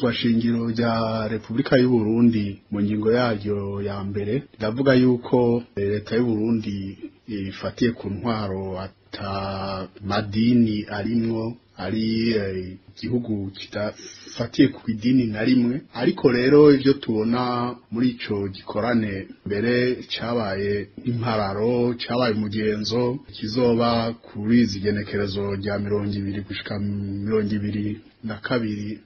Ibwirizwa shingiro rya Republika y'u Burundi mu ngingo yaryo ya mbere riravuga yuko leta y'u Burundi ifatiye ku ntwaro ata madini arimwo, ari igihugu kidafatiye ku idini na rimwe. Ariko rero ivyo tubona muri ico gikorane mbere cabaye impararo, cabaye umugenzo kizoba kuri izi genekerezo rya 20 gushika 22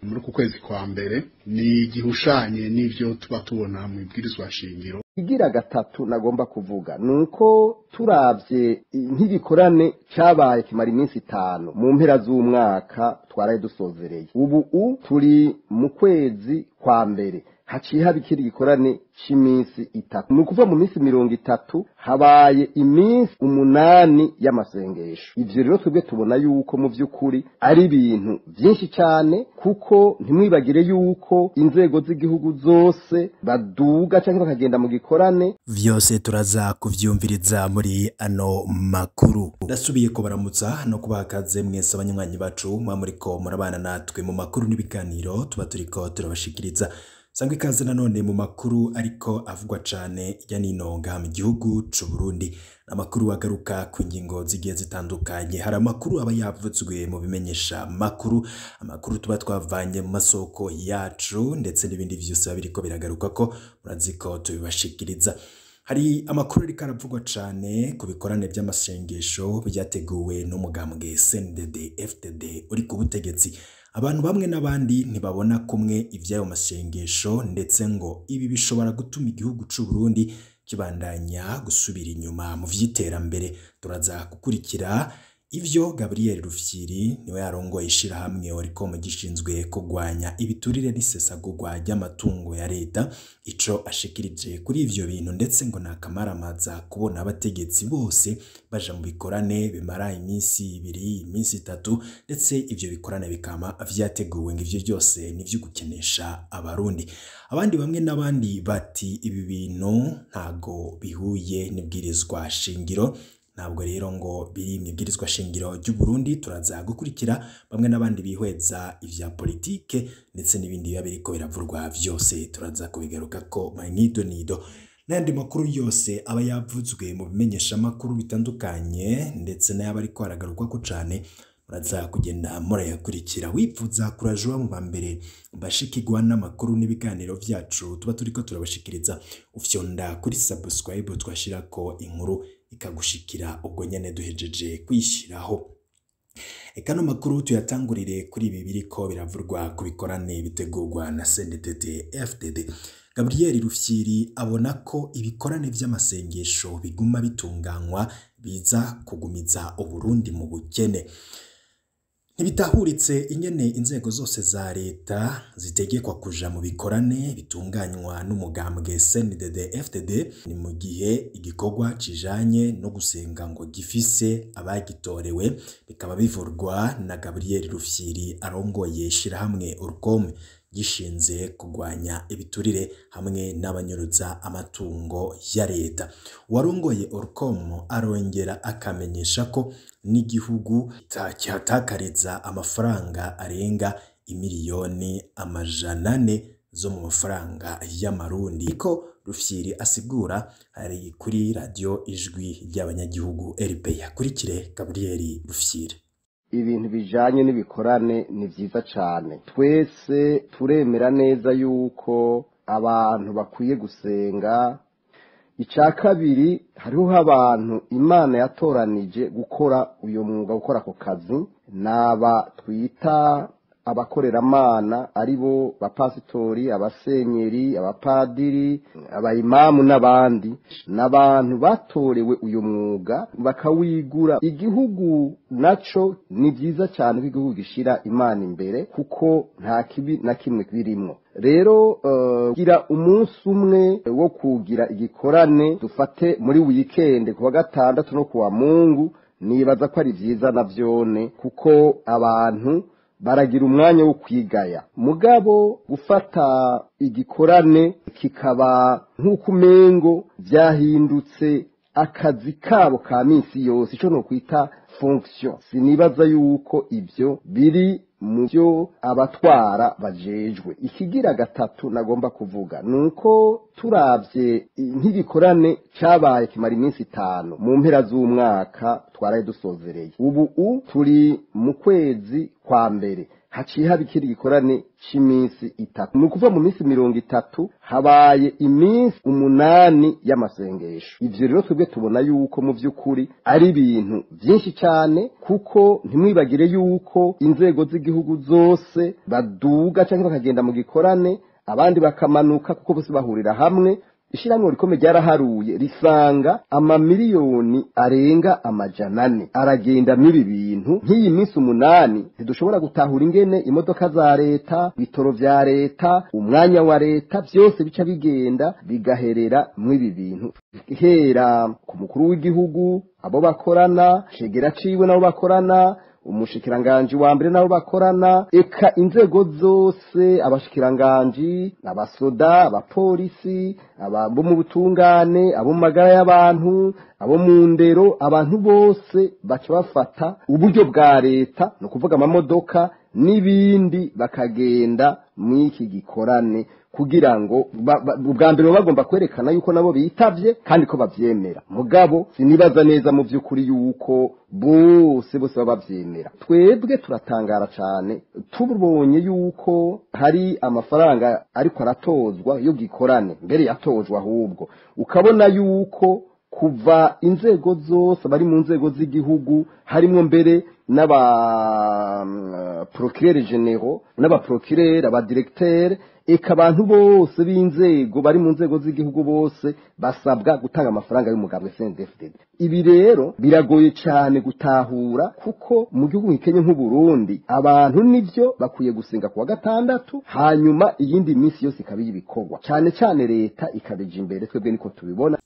muri uku kwezi kwa mbere, ni gihushanye n'ivyo tuba tubona mu ibwirizwa shingiro. Igira gatatu nagomba kuvuga nuko turavye nk'igikorane cyabaye kimara iminsi 5 mu mpera z'umwaka twaraye dusozereye, ubu turi mu kwezi kwa mbere haciye haba ikindi gikorane c'iminsi 3. Ni ukuvuga mu minsi 30 habaye iminsi 8 y'amasengesho. Ivyo rero twebwe tubona yuko mu vy'ukuri ari ibintu vyinshi cyane, kuko ntimwibagire yuko inzego z'igihugu zose baduga canke bakagenda mu gikorane. Vyose turaza kuvyumviriza muri ano makuru. Ndasubiye kubaramutsa no kubakaze mwese abanywanyi bacu mwamuriko murabana natwe mu makuru n'ibiganiro tuba turiko turabashikiriza. Sangwe ikaze nanone mu makuru ariko avugwa cane ya nino mu gihugu c'u Burundi. Amakuru agaruka ku ngingo zigiye zitandukanye. Hari amakuru aba yavuzwe mu bimenyesha makuru, amakuru tuba twavanye mu masoko yacu ndetse n'ibindi vyose biriko biragaruka ko muraziko tubibashikiriza. Hari amakuru ariko aravugwa cane ku bikorane by'amasengesho byateguwe n'umugambwe CNDD FDD uri ku butegetsi. Abantu bamwe n'abandi ntibabona kumwe ivy'ayo masengesho, ndetse ngo ibi bishobora gutuma igihugu c'u Burundi kibandanya gusubira inyuma mu vy'iterambere. Turaza gukurikira ivyo Gabriel Rufyiri niwe yarongoye ishirahamwe Oricom gishinzwe kugwanya ibiturire n'isesagurwa ry'amatungo ya leta, ico ashikirije kuri ivyo bintu, ndetse ngo nakamaramaza kubona abategetsi bose baja mu bikorane bimara iminsi 2, iminsi 3, ndetse ivyo bikorane bikama vyateguwe ngo ivyo byose nivyo gukenesha abarundi. Abandi bamwe n'abandi bati ibi bintu ntago bihuye n'ibwirizwa shingiro, ntabwo rero ngo biri mu ibwirizwa shingiro ry'u Burundi. Turaza gukurikira bamwe n'abandi bihweza ivya politike ndetse n'ibindi biba biriko biravurwa vyose, turaza kubigaruka ko nido nido. N'ayandi makuru yose aba yavuzwe mu bimenyesha makuru bitandukanye ndetse n'ayaba ariko aragarukwa ko cane, muraza kugenda murayakurikira. Wipfuza kurajuwa mu bambere bashikirwa n'amakuru n'ibiganiro vyacu tuba turiko turabashikiriza, ufyonda kuri subscribe twashirako inkuru ikagushikira ubwo nyene duhejeje kwishiraho. Eka no makuru tuyatangurire kuri ibi biriko biravurwa ku bikorane bitegurwa na CNDD FDD. Gabriel Rufyiri abona ko ibikorane vy'amasengesho biguma bitunganywa biza kugumiza Uburundi mu bukene. Ntibitahuritse ingene inzego zose za leta zitegekwa kuja mu bikorane bitunganywa n'umugambwe CNDD FDD, ni mu gihe igikorwa kijanye no gusenga ngo gifise abagitorewe, bikaba bivurwa na Gabriel Rufyiri arongoye ishirahamwe Oricom gishinze kugwanya ibiturire hamwe n'abanyuruza amatungo ya leta. Warongoye Oricom arongera akamenyesha ko n'igihugu cyatakariza amafaranga arenga imiliyoni 400 zo mu mafaranga y'amarundi. Iko Rufyiri asigura ari kuri radio Ijwi ry'Abanyagihugu RPA. Kurikire Gabriel Rufyiri. Ibintu bijanye n'ibikorane ni vyiza cane, twese turemera neza yuko abantu bakwiye gusenga. Ica kabiri, hariho abantu Imana yatoranije gukora uyo mwuga, gukora ako kazi, naba twita abakoreramana, aribo bapasitori, abasenyeri, abapadiri, abayimamu n'abandi. N'abantu batorewe uyu mwuga bakawigura. Igihugu naco ni vyiza cyane ko igihugu gishira Imana imbere, kuko nta kibi na kimwe birimwo. Rero gira umunsi umwe wo kugira igikorane dufate muri weekend kuwa gatandatu no kuwa Mungu, nibaza ko ari vyiza navyone, kuko abantu baragira umwanya wo kwigaya. Mugabo gufata igikorane kikaba nk'uko umengo vyahindutse akazi kabo ka minsi yose, ico no kwita fonction, sinibaza yuko ivyo biri mu byo abatwara bajejwe. Ikigira gatatu nagomba kuvuga nuko turavye nk'igikorane cyabaye kimara iminsi 5 mu mpera z'umwaka twaraye dusozereye, ubu turi mu kwezi kwa mbere haciye haba ikindi gikorane c'iminsi 3. Ni ukuvuga mu minsi 30 habaye iminsi 8 y'amasengesho. Ivyo rero twebwe tubona yuko mu vy'ukuri ari ibintu byinshi cyane, kuko ntimwibagire yuko inzego z'igihugu zose baduga cyangwa bakagenda mu gikorane, abandi bakamanuka, kuko bose bahurira hamwe. Ishyirahamwe rikomeye ryaraharuye risanga amamiliyoni arenga 400 aragenda n'ibi bintu. Nk'iyi minsi 8 ntidushobora gutahura ingene imodoka za leta, ibitoro vya leta, umwanya wa leta byose bica bigenda bigaherera mw'ibi bintu. Hera ku mukuru w'igihugu, abo bakorana, cegera ciwe nabo bakorana, umushikiranganji wa mbere nabo bakorana, eka inzego zose, abashikiranganji, abasoda, abapolisi, abo mu butungane, abo mu magara y'abantu, abo mu ndero, abantu bose baca bafata uburyo bwa leta, no kuvuga amamodoka n'ibindi, bakagenda mw'iki gikorane kugira ngo ubwa mbere bagomba kwerekana yuko nabo bitavye kandi ko bavyemera. Mugabo sinibaza neza mu vy'ukuri yuko bose babavyemera. Twebwe turatangara cyane tubonye yuko hari amafaranga ariko aratozwa yo gikorane, mbere yatojwe ahubwo ukabona yuko kuva inzego zose bari mu nzego z'igihugu, harimo mbere n'aba procureur généraux, n'aba procureur, aba directeur, eka abantu bose b'inzego bari mu nzego z'igihugu bose basabwa gutanga amafaranga y'umugambwe CNDD-FDD. Ibi rero biragoye cyane gutahura, kuko mu gihugu nk'Kenya nk'u Burundi abantu nivyo bakwiye gusenga kuwa gatandatu, hanyuma iyindi minsi yose ikaba ibikorwa, cyane cyane leta ikabija imbere. Twebwe niko tubibona.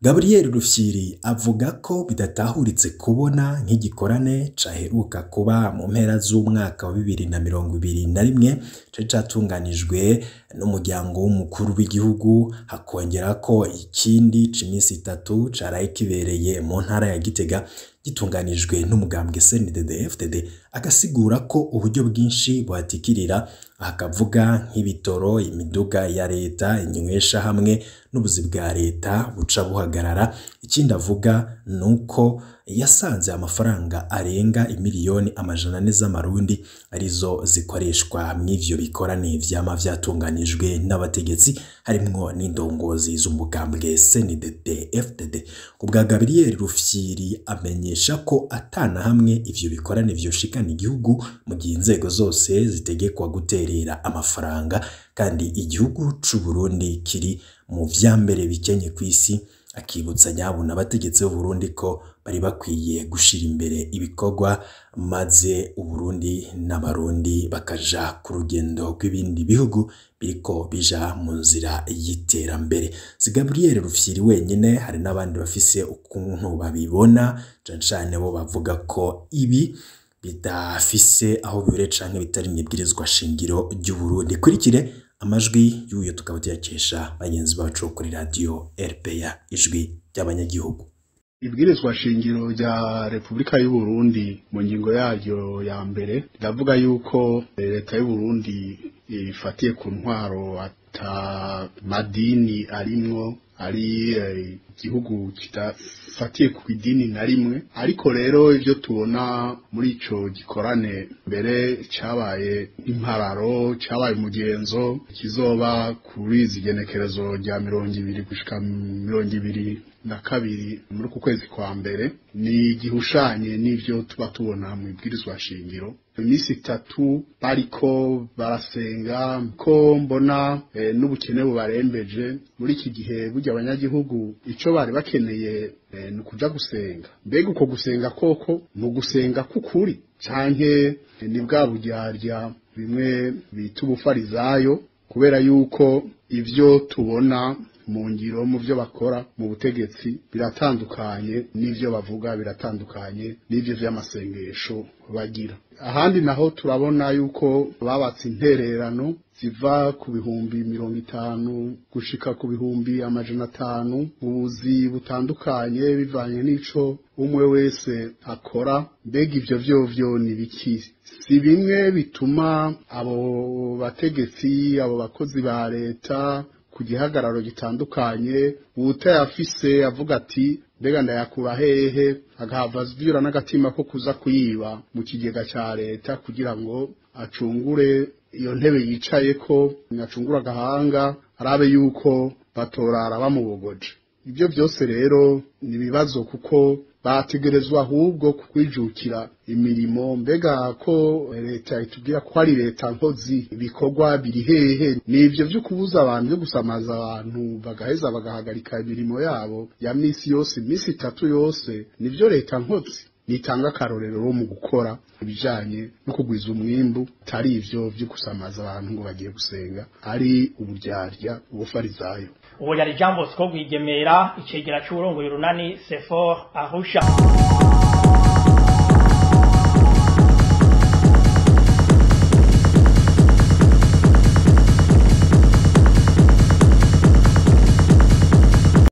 Gabriel Rufyiri avuga ko bidatahuritse kubona nk'igikorane caheruka kuba mu mpera z'umwaka wa 2021 cari catunganijwe n'umuryango w'umukuru w'igihugu, hakongera ko ikindi c'iminsi 3 caraye kibereye mu ntara ya Gitega gitunganijwe n'umugambwe CNDD-FDD, agasigura ko uburyo bwinshi buhatikirira, akavuga nk'ibitoro, imiduga ya leta, inywesha hamwe n'ubuzi bwa leta buca buhagarara. Ikindi avuga nuko yasanze amafaranga arenga imiliyoni 400 z'amarundi arizo zikoreshwa mw'ivyo bikorane vyama vyatunganijwe n'abategetsi, harimwo n'indongozi z'umugambwe CNDD-FDD. Kubwa Gabriel Rufyiri amenyesha ko atana hamwe ivyo bikorane vyoshikana igihugu mu gihe inzego zose zitegekwa guterera amafaranga, kandi igihugu c'u Burundi kiri mu vyambere bikenye kw'isi. Akibutsa nyabuna abategetsi b'u Burundi ko bari bakwiye gushira imbere ibikorwa, maze Uburundi n'Abarundi bakaja ku rugendo rw'ibindi bihugu biriko bija mu nzira y'iterambere. Si Gabriel Rufyiri wenyine, hari n'abandi bafise ukuntu babibona, cane cane bo bavuga ko ibi bidafise aho bibere canke bitari mw'ibwirizwa shingiro ry'u Burundi. Kurikire amajwi y'uyo tukaba tuyakesha bagenzi bacu kuri radio RPA, ijwi ry'abanyagihugu. Ibwirizwa shingiro rya Republika y'u Burundi mu ngingo yaryo ya mbere riravuga yuko leta y'u Burundi ifatiye ku ntwaro ata madini arimwo, ari igihugu kidafatiye ku idini na rimwe. Ariko rero ivyo tubona muri ico gikorane mbere cabaye impararo, cabaye umugenzo kizoba kuri izigenekerezo rya 20 gushika 22 muri ku kwezi kwa mbere, ni gihushanye n'ivyo tuba tubona mu ibwirizwa shingiro. Iminsi 3 bariko barasenga, ko mbona n'ubukene bubarembeje muri iki gihe. Burya abanyagihugu ico bari bakeneye ni kuja gusenga. Mbega uko gusenga koko ni ugusenga k'ukuri canke ni bwa buryarya bimwe bita ubufarizayo? Kubera yuko ivyo tubona mu ngiro mu byo bakora mu butegetsi biratandukanye n'ivyo bavuga, biratandukanye n'ivyo vy'amasengesho bagira. Ahandi naho turabona yuko babatse intererano ziva ku 50,000 gushika ku 500,000 mu buzi butandukanye bivanye n'ico umwe wese akora. Mbega ivyo vyovyo ni biki? Si bimwe bituma abo bategetsi, abo bakozi ba leta ku gihagararo gitandukanye, uwutayafise avuga ati mbega ndayakura hehe, agahava avyura n'agatima ko kuza kuyiba mu kigega ca leta kugira ngo acungure iyo ntebe yicayeko, acungure agahanga, arabe yuko batorara bamubogoje. Ibyo byose rero ni ibibazo kuko bategerezwa ahubwo kwijukira imirimo. Mbega ko leta itubwira ko ari leta nkozi, ibikorwa biri hehe? Ni ivyo vyo kubuza abantu, byo gusamaza abantu bagaheza bagahagarika imirimo yabo ya misi yose, imisi itatu yose, nivyo leta nkozi nitanga akarorero mu gukora ibijanye no kugwiza umwimbu, atari ivyo vyo gusamaza abantu ngo bagiye gusenga, ari uburyarya, ubufarizayo. Uwo yari Jean Bosco Rwigemera, icegera c'uwurongoye urunani Sefor Arusha.